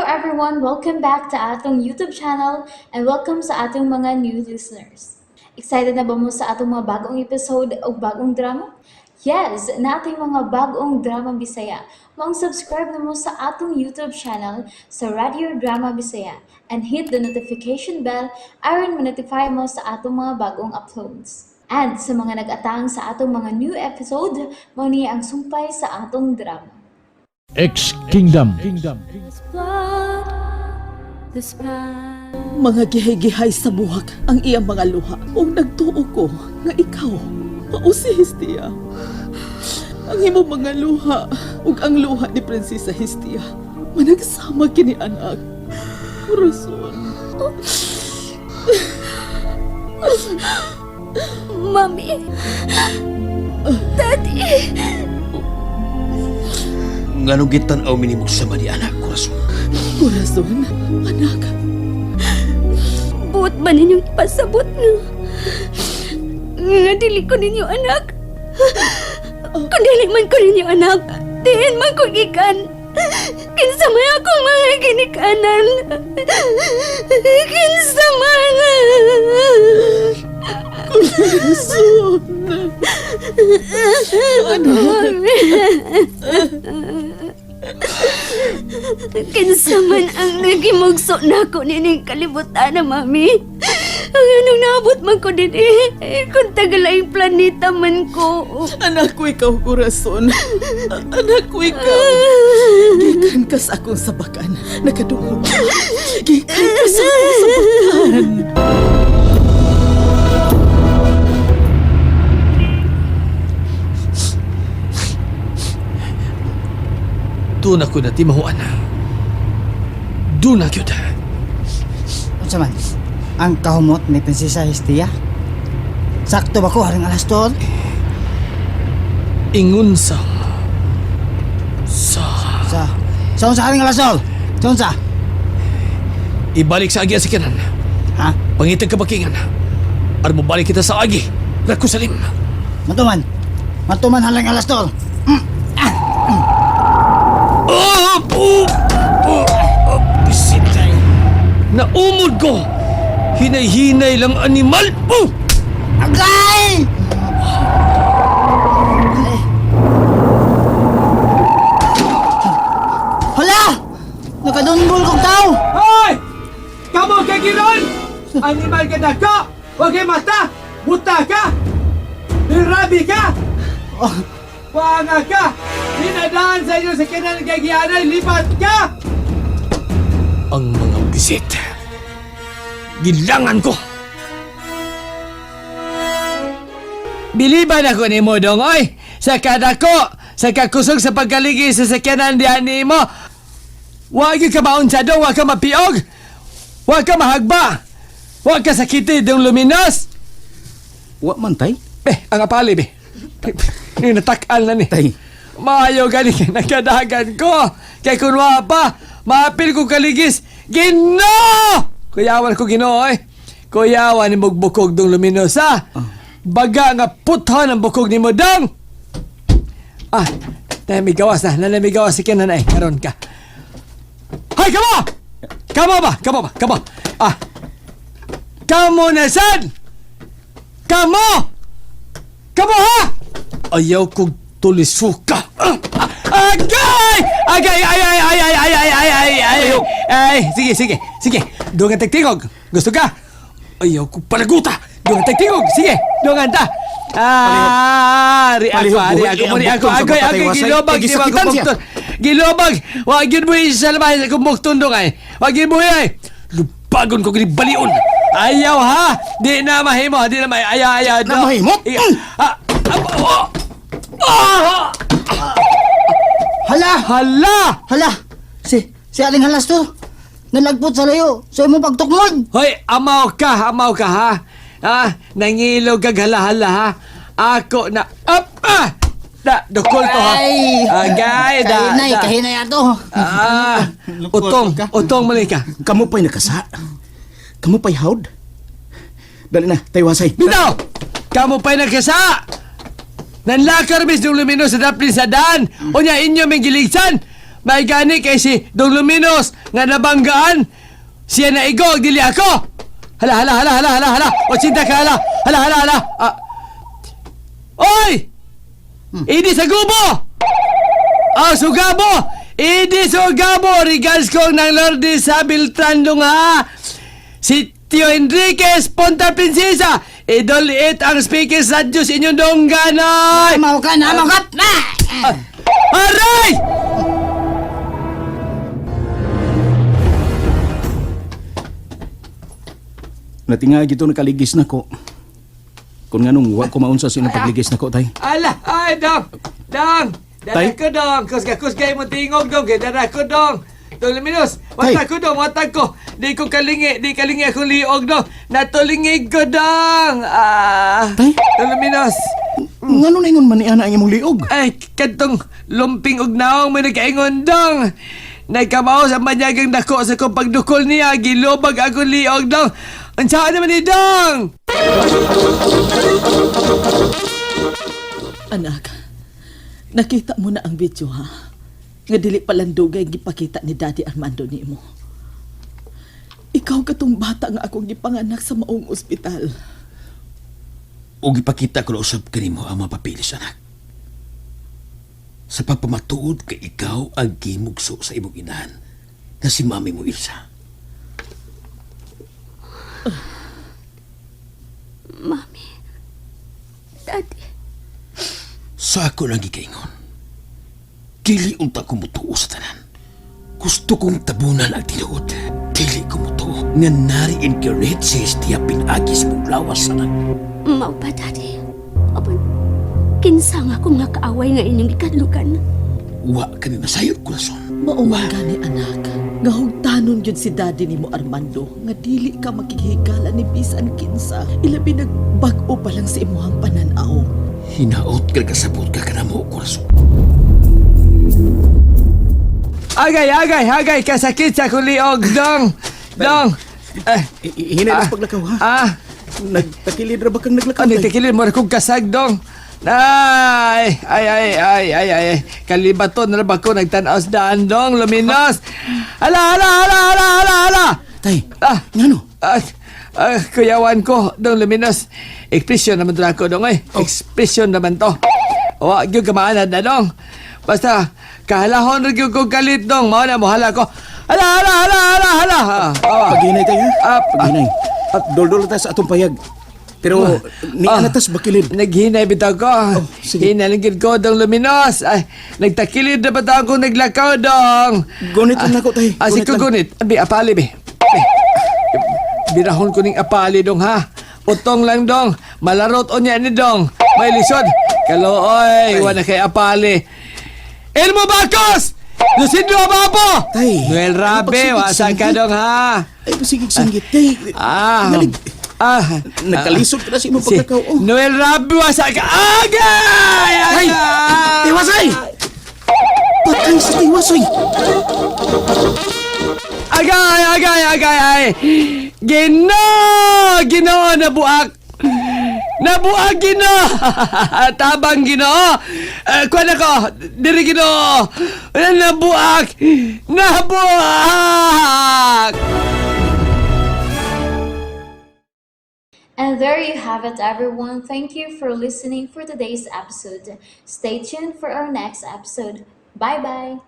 everyone! Welcome back to atong YouTube channel and welcome sa atong mga new listeners. Excited na ba mo sa atong mga bagong episode o bagong drama? Yes, nating mga bagong drama Bisaya. Maong subscribe na mo sa atong YouTube channel sa Radio Drama Bisaya and hit the notification bell aron ma-notify mo sa atong mga bagong uploads. And sa mga nag-atang sa atong mga new episode, mao ni ang sumpay sa atong drama. X Kingdom. Mga gihay-gihay sa buhak ang iyang mga luha ug nagtuo ko nga ikaw mao si Hestia. Ang imong mga luha ug ang luha ni Prinsesa Hestia managsama kini, anak. Corazon. Mami! Daddy! Ngano gitan-aw minimog sama ni anak, Corazon? Corazon, anak. Buot ba ninyong ipasabot nga? Nga dili ko ninyo anak. Kung dili man ko ninyo anak, diin man ko gikan. Kinsa man akong mga ginikanan. Kinsa man. Corazon. Anak. Kinsa man ang nagimugso na ako nining kalibutan na, Mami. Ang anong naabot man ko din eh. Kung tagalaing planeta man ko. Anak ko ikaw, Corazon. Anak ko ikaw. Gikan ka sa akong sabakan. Nakadungog ka. Gikan ka sa akong sabakan. Doon ako na timahuan. Doon na gyud. Unsa man? Ang kahumot ni Prinsesa Hestia? Sakto ba ko haring alas tol? Ingon sa sa Sa unsa haring alas tol? Sa unsa? Ibalik sa agi ang sakyanan. Ha? Pangitag kabakingan. Aron mobalik kita sa agi. Rakusalim. Matuman. Matuman haring alas tol. Oh! Oh! Oh! Oh! Bisit. Naumod ko. Hinay-hinay lang animal. Oh! Agay! Hala! Nakadunggol kong tao! Hoy! Kamu kay Giron! Animal ka dako! Huwag kay mata! Buta ka! Hirabi ka! Oh. Wanga ka! Dinadaan sa inyo sa kinan kay Gianay, lipat ka! Ang mga bisit. Gilangan ko. Biliban ako ni mo, dong, oy! Sa kadako, sa kakusog sa pagkaligi sa sakyanan diyan ni mo. Huwag ka maunsa dong, huwag ka mapiog. Huwag ka mahagba. Huwag ka sakiti dong luminos. Wa man, tay. Eh, ang apali, be. Yung natakal na ni. Tay. Maayo gani kay nagkadagan ko. Kay kun wa pa, maapil ko kaligis. Ginoo! Kuyawan ko Ginoo eh. Kuyawan ni bukog dong luminos ha. Baga nga puthan ang bukog nimo dong. Ah, namigawas na, nanamigawas si Kenan ay karon ka. Hay, kamo! Kamo ba? Kamo ba? Kamo. Ah. Kamo na sad! Kamo! Kamo ha! Ayaw kong tulisuka. Ah! Agay! Agay! Ay, ay, ay, ay, ay, ay, ay, ay, ay, ay, sige, sige, sige. Doon ang tagtingog. Gusto ka? Ayaw kong palaguta. Doon ang tagtingog. Sige, doon ta. Ah, ari ako, ari ako, ari ako, agay, agay, gilobag, di ba kumukton? Gilobag, wag yun mo isalbahe sa kumukton dong ay. Wag yun mo ay. Lupagon ko gini balion. Ayaw ha, di na mahimo, di na may ayaw, ayaw. Na mahimo? Ah, ah, oh! Ah! Hala! Hala! Hala! Si Aling Halas to. Nalagpot sa layo. Sa imong pagtukmod. Hoy, amaw ka ha. Ah, nangilog kag hala-hala ha. Ako na up ah! Da, dukol to ha. Ay! Agay, da. Kahinay, da. kahinay ato. Ah, utong, utong mali ka. Kamu pa'y nakasa. Kamu pa'y hawd. Dali na, taywasay. Bitaw! Kamu pa'y nagkasa! Nanlakar mis nung lumino sa daplin sa daan. Unya inyo ming giligsan. May gani kay si Dong Luminos nga nabanggaan. Siya na igog, dili ako. Hala, hala, hala, hala, hala, hala. 80 ka, hala. Hala, hala, hala. Ah. Oy! Idi sa gubo! Ah, sugabo! Idi sugabo! Regards ko ng Lordi sa Beltran nga. Si Tio Enriquez Ponta Princesa. Idol it ang speaker sa Diyos inyong dongganay! Amaw ka na, amaw ka! Ah, aray! Natinga gito nakaligis na ko. Kung nganong wa ko maunsa sa inyong pagligis na ko, tay. Ala! Ay, dong! Dong! Dara Tay? ko, dong! Kusga, kusga mo tingog, dong! Kay dara ko, dong! Dong Luminos! Watag ko, dong! Watag ko! Di ko kalingi! Di kalingi akong liog, dong! Natulingig ko, dong! Ah! Tay? Dong Luminos! Ngano na ingon man ni ana ang imong liog? Ay, kadtong lumping og naong may nagkaingon, dong! Nagkamao sa manyagang dako sa kong pagdukol niya, gilubag akong liog, dong! Unsaon naman ni dong? Anak, nakita mo na ang video ha? Nga dili palandugay gipakita ni Daddy Armando nimo. Ikaw katong bata nga akong gipanganak sa maong ospital. O gipakita ko na usab kanimo ang mga papilis, anak. Sa pagpamatuod kay ikaw ang gimugso sa imong inahan na si mami mo, Ilsa. Mami, Daddy, Sa ako lang gikaingon. Dili unta ko mutuo sa tanan. Gusto kong tabunan ang tinuod. Dili ko mutuo nga nari-incarnate si Hestia pinagi sa mong lawas, anak. mao ba, Daddy? Apan, kinsa nga akong nga kaaway nga inyong gikadlukan? Wa kami masayod, Corazon. Mao man gani anak, nga hugtanon gyud si Daddy nimo Armando nga dili ka makighigala ni bisan kinsa. Ilabi nagbag-o pa lang sa imuhang pananaw. Hinaot ka kasabot ka kanamo, Corazon. Agay, agay, agay, kasakit sa akong liog, dong! Dong! Eh, Hinay lang paglakaw, ha? ah! Nagtakilid ra ba kang naglakaw, Ano, tay? tikilin mo na kong kasag, dong. Ay, ay, ay, ay, ay, ay, Kalibaton na ba ko nagtanaw sa daan, dong, luminos. Ala, ala, ala, ala, ala, ala. Tay, Ah, ngano? ah, ah, kuyawan ko, dong, luminos. Ekspresyon naman to ako, dong, ay. Ekspresyon naman to. Wa, gyud kamaanad na, dong. Basta, kahalahon ra gyud ko galit, dong. Mao na, mohala ko. Ala, ala, ala, ala, ala. Ah, ah. Paghinay tayo, ha? Ah, Paghinay. Dol-dol ta sa atong payag. Pero ni Ah. anatas bakilid. Naghinay bitaw ko. Oh, sige. Hinalingkid ko, dong luminos. Ay, nagtakilid na ba tao kung naglakaw, dong? Gunit lang nako, tay. Ah, Gunit sige, lang. gunit. Abi, apali, be. Be. Birahon ko ning apali, dong, ha? Utong lang, dong. Malarot o niya ni dong. May lisod. Kalooy, wala kay apali. Elmo Bacos! Lucindo Abapo! Tay, Noel Rabe, ano wasa ka, pagsigig-sanggit? dong, ha? Ay, pasigig sanggit, tay. Ah. Nalig- Ah. Nagkalisod ka na sa imong Si paglakaw. Oh. Noel Rabe, wasa ka. Agay! Ay! Agay! Tiwasay! Patay sa tiwasay! Agay, agay, agay, ay! Ginoo! Ginoo, nabuak! Nabuak, Ginoo! Tabang, Ginoo! Uh, kuwan ako! Diri, Ginoo! Nabuak! Nabuak! And there you have it, everyone. Thank you for listening for today's episode. Stay tuned for our next episode. Bye bye.